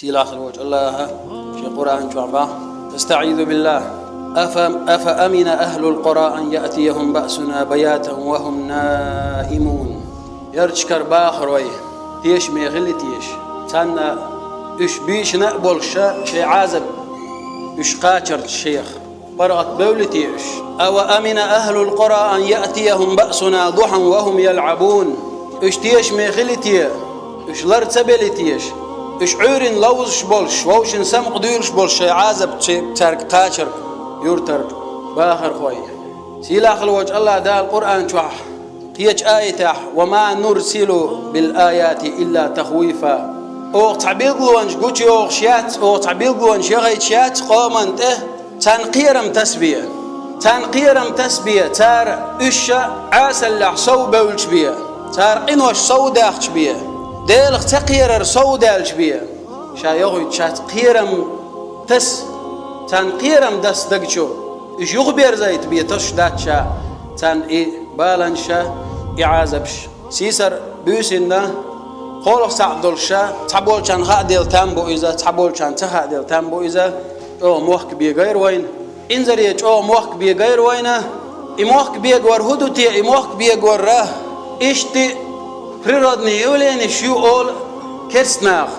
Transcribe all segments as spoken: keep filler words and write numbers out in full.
Сийлахь волчу Аллаха шен Къуръан чохь боху: أستعيذ بالله. أف-، أفأمن أهل القرى أن يأتيهم بأسنا بياتا وهم نائمون. Ярташкара бахарой тешаме хили теша, царна уьш буьйсанна а болуша шайн Ӏазап, уьш кхачарца шех паргӀат бевлли те уьш? أوأمن أهل القرى أن يأتيهم بأسنا ضحى وهم يلعبون. Уьш тешаме хили те, уьш лар ца белли теша, уьш Ӏуьйрина ловзуш болуш, вовшийн самукъа дуьйлуш болуш шайн Ӏазап цаьрга кхачарг юьртара бахархой? Сийлахь волчу Аллаха Дала Къуръан чохь кхечу аятехь: وما نرسل بالآيات إلا تخويفا. Оха цхьа билгалонаш гучуйохуш яц, оха цхьа билгалонаш яхийтуш яц къоман тӀе, царна кхерам тасабе. Царна кхерам тасабе, цара уьш ша Ӏесаллехь сов бевлча бе, цара къинош сов даьхча бе, Делах ца кхерар сов даьлча бе. Ша йохуьйту шаьш кхерам таса, царна кхерам даса дагчу, уьш юхаберзайта бе тосуш дац ша царна и баланаш, и Ӏазапаш. Сийсара буьйсанна, кхоалгӀа схьа долуш ша, цхьаболчарна хааделла там бу иза, цхьаболчарна ца хааделла там бу иза, чӀогӀа мохк бегайра вайна. Инзаре чӀогӀа мохк бегайра вайна. И мохк бегор хӀун ду те, и мохк бегорра? Иштта природный явленеш ю олу керста наха.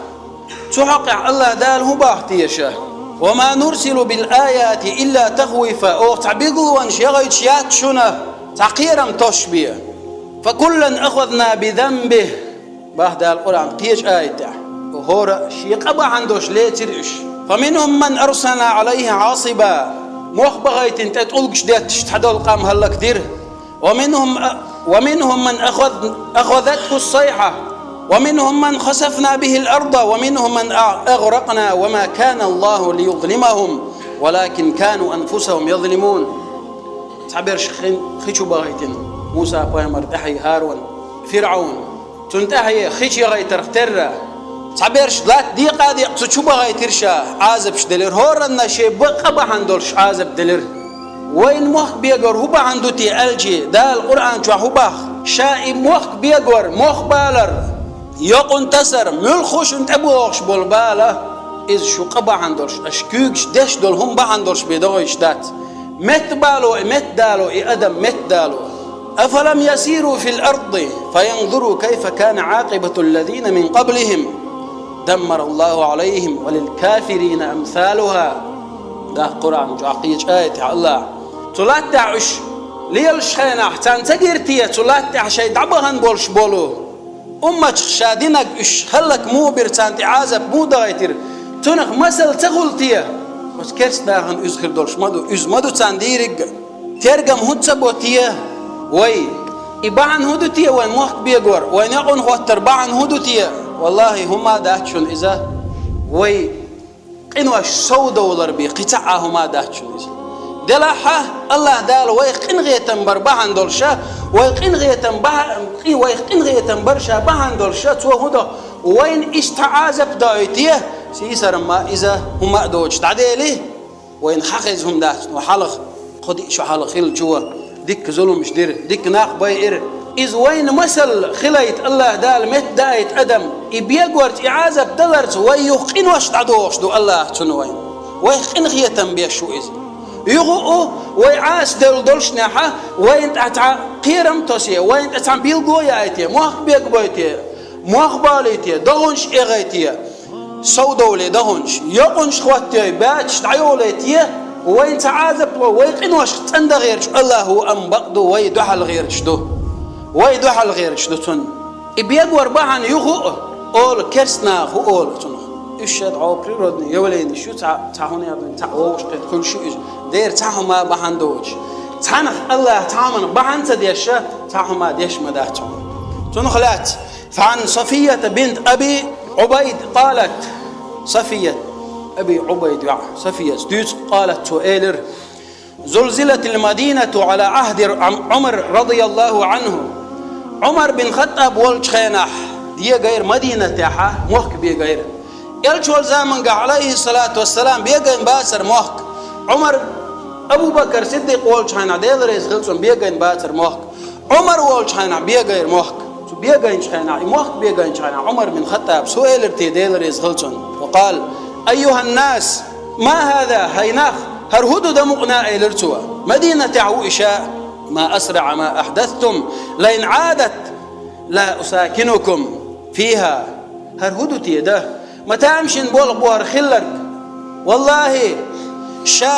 Цу хьокъехь Аллаха Дала хӀун боху теша? وما نرسل بالآيات إلا تخويفا. Оха цхьа билгалонаш яхийтуш яц шуна, цхьа кхерам тосуш бе. فكلا أخذنا بذنبه. Боху Дала Къуръан кхечу аятехь. ХӀора а шен къа бахьана долуш лецира уьш. فمنهم من أرسلنا عليه حاصبا. Мох бахийтина тӀе тӀулгаш детташ цхьадолу къам хӀаллакдира. ومنهم، ومنهم من أخذ، أخذته الصيحة، ومنهم من خسفنا به الأرض، ومنهم من أغرقنا وما كان الله ليظلمهم ولكن كانوا أنفسهم يظلمون. Цхьаберш хи-, хи чу бахийтина Муса-пайхамар тӀаьхье, ХӀарун, ФирӀаун. Цунна тӀаьхье хи чу яхийтарх терра, цхьаберш латта декъа а декъа цу чу бахийтира ша, Ӏазапаш делира, хӀоранна шен ба-, къа бахьана долуш Ӏазап делира. Вайна мохк бегор хӀун бахьана ду те аьлча, Дала Къуръан чохь хӀун боху? Ша и мохк бегор, мох балар, йокъун тасар, муьлхха шуна тӀебогӀуш болу бала, иза шу къа бахьана долуш, аша куьйгаш деш долу хӀума бахьана долуш бен догӀуьйтуш дац. Метта бало и, метта дало и, адам метта дало. أفلم يسيروا في الأرض فينظروا كيف كان عاقبة الذين من قبلهم دمر الله عليهم وللكافرين أمثالها. Даха Къуръан чохь кхечу аятехь Аллах. Цу латтехь уьш лелаш хенахь, царна ца гира те, цу латтехь шайн дӀабахана болуш болу умматах ша динарг, уьш хӀаллак муха бира, царна тӀе Ӏазап муха дахийтира? Цунах масал ца хуьлу те? Оцу керста нахана уьза хир долуш ма ду, уьза ма ду царна дийриг а. Тергам хӀунда ца бо те вай? И бахьана хӀун ду те вайн мохк бегор, вайн некъун хӀоттар бахьана хӀун ду те? Валлахи, хӀума а дац шуна иза. Вай къинош совдовлар бен кхин цхьа а хӀума а дац шуна иза. Делахь а, Аллаха Дала вайх къинхетам бар бахьана долуша, вай къинхетам бахьа-, къи-, вайх къинхетам бар ша бахьана долуша, Цо хӀун до, вайна иштта Ӏазап доуьйту, сийсара ма иза хӀума а доцуш дӀадели, вайна хьан хеза хӀума дац, ну хьалха, кхо-диъ шо хьалха хилла чо дикка зуламаш дира, дикка нах байира. Иза вайна масал хилайта Аллаха Дала метта даийта адам, и бегорца, и Ӏазап даларца вай юха къинош дӀадохуш ду Аллаха цунна вайна. Вайх къинхетам беш ву иза. Юха а вай Ӏаса девлла долушшехь, вайна тӀе цхьа кхерам а тосе, вайна тӀе цхьа билго а яйте, мохк бегабойте, мох балийте, догӀанаш эгӀайте, совдовле догӀанаш, йокъанаш хӀоттайой, баьччаш дӀайолийте, вайна цхьа Ӏазап ло, вай къиношка цӀандан гӀерташ Аллах ву, амма бакъду, вай дуьхьал гӀерташ ду. Вай дуьхьал гӀерташ ду цунна. И бегор бахьана юха а олу, керста наха хӀун олу цунах? Уьш шадӀо природный явленеш ю, цхьа, цхьа хӀун яхана, цхьа вовшахкхетта хуьлуш ю иза. Дера цхьа хӀума бахьана доцуш. Цхьанах Аллах цхьа хӀуманах бахьана ца деш, цхьа хӀума деш ма дац хьуна. Цунах лаьцна. فعن صفية بنت أبي عبيد قالت، Сафият, Аби Ӏубайд йоӀ Сафият дуьйцу, قالت، цо элира: زلزلت المدينة على عهد عمر رضي الله عنه. Ӏумар бин Хаттаб волчу хенахь дегайра Мадинатехьа, мохк бегайра. Элча волу замангахь, Ӏалайхиссалату вассалам, бегайна бацара мохк. Ӏумар, Абу Бакар Сиддикъ волчу хенахь, Дела реза хила цунна, бегайна бацара мохк. Ӏумар волчу хенахь бегайра мохк. Цу бегайначу хенахь, и мохк бегайначу хенахь, Ӏумар бин Хаттаб, цо элира те, Дела реза хила цунна. Ва къала: «Айюхьан-нас, ма хӀаза, хӀай нах, хӀара хӀун ду, дан мукъана?» — элира цо. «Мадинатехь ву и ша». «Ма асраӀа ма ахьдастум, лаин Ӏадат ла усакинукум фихӀа». «ХӀара хӀун ду те, дан? Ма тамашийна болх бу хӀара хилларг. ВаллахӀи, ша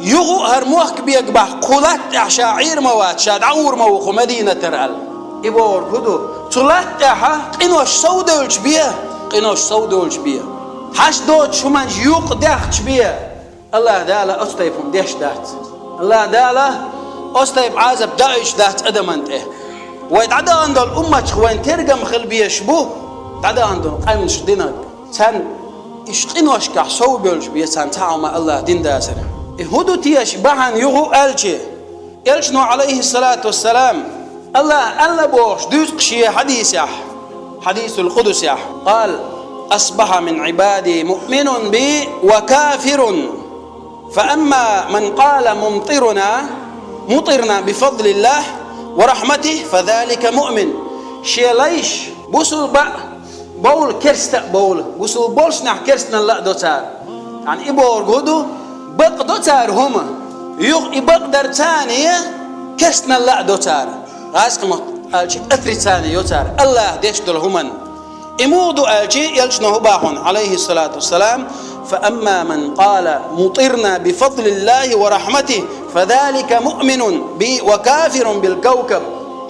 юха а хӀара мохк бегабахь, кху латта тӀехь ша Ӏийр ма вац, ша дӀагӀур ма ву кху Мадинатера», — аьлла. И бохург хӀун ду? Цу латта тӀехь къинош совдевлча бен, къинош совдевлча бен, хьашт доцучу хӀуманаш юкъадаьхча бен, АллахӀ Дала оцу тайпа хӀума деш дац. АллахӀ Дала оцу тайпа Ӏазап доуьйтуш дац адамна тӀе. Вай дӀадахана долу умматах вайн тергам хила безаш бу дӀадахана долу къаьмнаш динарг. Царна иштта къиношкахь совбевлча бен царна цхьа хӀума АллахӀа дина дацара. И хӀун ду теша бахьана юха а аьлча, Элчано, Ӏалайхиссалату вассалам, АллахӀа аьлла бохуш дуьйцу-кх шен хьадисехь, хьадисул къудсехь: «Къала: асбахьа мин Ӏибади муъминун би ва кафирун». «Фа амма ман къала: мумтирна, мутирна би фадлиллахӀи ва рахьматихӀи, фа залика муъмин». Шен лайш бусулба а бовла, керста а бовла, бусулба болчунехь керстаналла а до цара. Яъни и бохург хӀун ду? Бакъ до цара хӀума, юха и бакъдар царна е керстаналла а до цара. ГӀазкхи мотт аьлча, отрицание йо цара АллахӀа деш долу хӀуманна. И муха ду аьлча, Элчано хӀун боху, Ӏалайхиссалату вассалам: «Фа амма ман къала: мутирна би фадлиллахӀи ва рахьматихӀи, фа залика муъминун би ва кафирун бил кавкаб».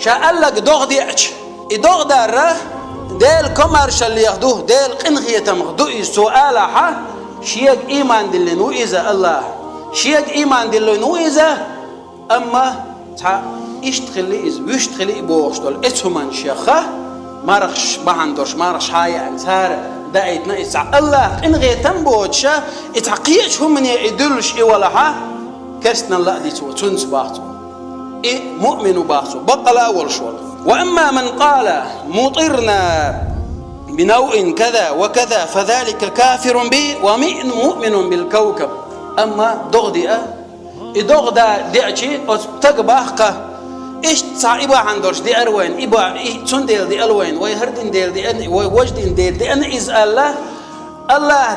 Ша аьлларг догӀа деача, и догӀа дарра Делан комаьршаллех ду, Делан къинхетамах ду иза, цо алахьа, шега ийман диллина ву иза АллахӀа, шега ийман диллина ву иза, амма цхьа иштта хили иза, вуьшта хили бохуш долу эцу хӀуманаш яха, мархаш бахьана долуш, мархаш хьаяьӀна цара даийтина, иза цхьа АллахӀа къинхетам боцуша, и цхьа кхечу хӀумане и дуьллуш и валахьа, керстаналла а ди цо, цуьнца боху цо. И муъмин ву боху цо, баккъала а волуш волу. «Ва амма ман къала: мутирна би навъин каза ва каза, фа залика кафирун би ва муъминун бил кавкаб». Амма догӀа деа, и догӀа да-, деачи, оцу стага боху-кх: «Иштта цхьа и бахьана долуш деара вайна, и ба-, и цундела деала вайна, вай хӀара дина дела деана, вай важа дина дела деана иза», — аьлла, АллахӀа